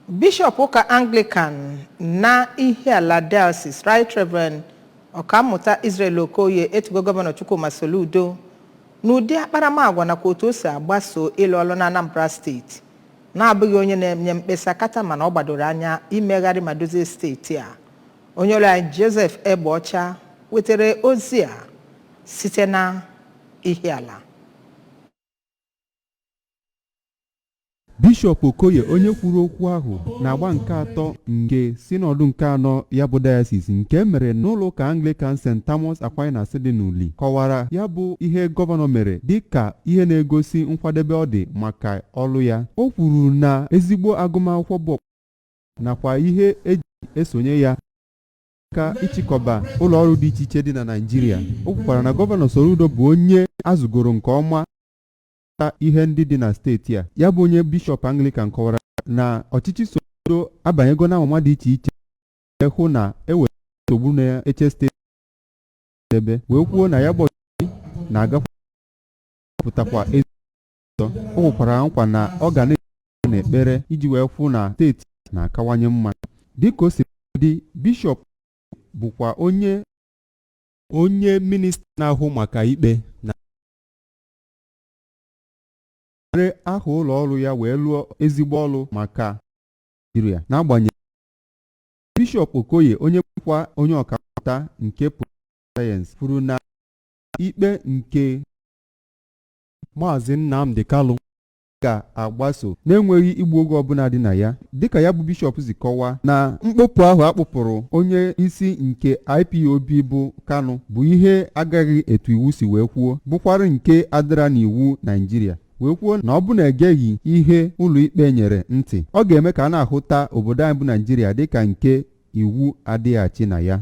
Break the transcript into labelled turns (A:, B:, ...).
A: Bishọp ụka Anglican na Ihiala Diocese, Right Reverend Ọkammụta Israel Okoye, etugo Gọvanọ Chukwuma Soludo n'ụdị akparamagwa nakwa otu o si agbaso ịlụ ọlụ na Anambra Steeti, na-abụghị onye na-enye mkpesa kata, mana ọ gbadoro anya imegharị ma dozie steeti a. Onye ọrụ anyị Joseph Egbeọcha wetara ozi a site na Ihiala.
B: Bishọp Okoye, onye kwuru okwu ahụ na-agba nke atọ nke sinọdụ nke anọ ya bụ diocese nke mere n'ụlọ ụka Anglican St. Thomas Aquinas dị n'Uli, kọwara ya bụ ihe gọvanọ mere dịka ihe na-egosi nkwadebe ọ dị maka ọlụ ya. O kwuru na ezigbo agụmakwụkwọ bụ nakwa ihe eji esonye ya ka ịchịkọba ụlọọrụ dị iche iche dị na Naịjirịa. O kwukwara na Gọvanọ Soludo bụ onye azụgoro nke ọma ihe ndị dị na steeti a. Ya bụ onye bishọp Anglican kọwara na ọchịchị Soludo abanyego n'amụma dị iche iche hụ na ewere nsogbu na-eche steeti ebe, wee kwuo na ya bụ ọchịchị na-agapụtakwa ezi ọzọ. O kwekwara nkwa na ọ ga na n'ekpere iji wee kwụ na steeti na-akawanye mma. Dịka o si dị, bishọp bụkwa onye minista na-ahụ maka ikpe na were aha ụlọ ọrụ ya wee lụọ ezigbo ọrụ maka Naịjirịa. N'agbanyeghị, Bishọp Okoye, onye bụkwa onye ọkammụta nke political science, kwuru na ikpe nke Maazị Nnamdi Kanu ga-agbaso na-enweghị igbu oge ọbụla dị na ya. Dịka ya bụ bishọp si kọwaa, na mkpọpụ ahụ akpụpụrụ onye isi nke IPOB bụ Kanu bụ ihe agaghị etu iwu si wee kwuo, bụkwara nke adịra n'iwu Naịjirịa, wee kwuo na ọ bụ na egeghị ihe ụlọikpe nyere ntị, ọ ga-eme ka a na-ahụta obodo anyị bụ Naịjirịa dịka nke iwu adịghachi na ya.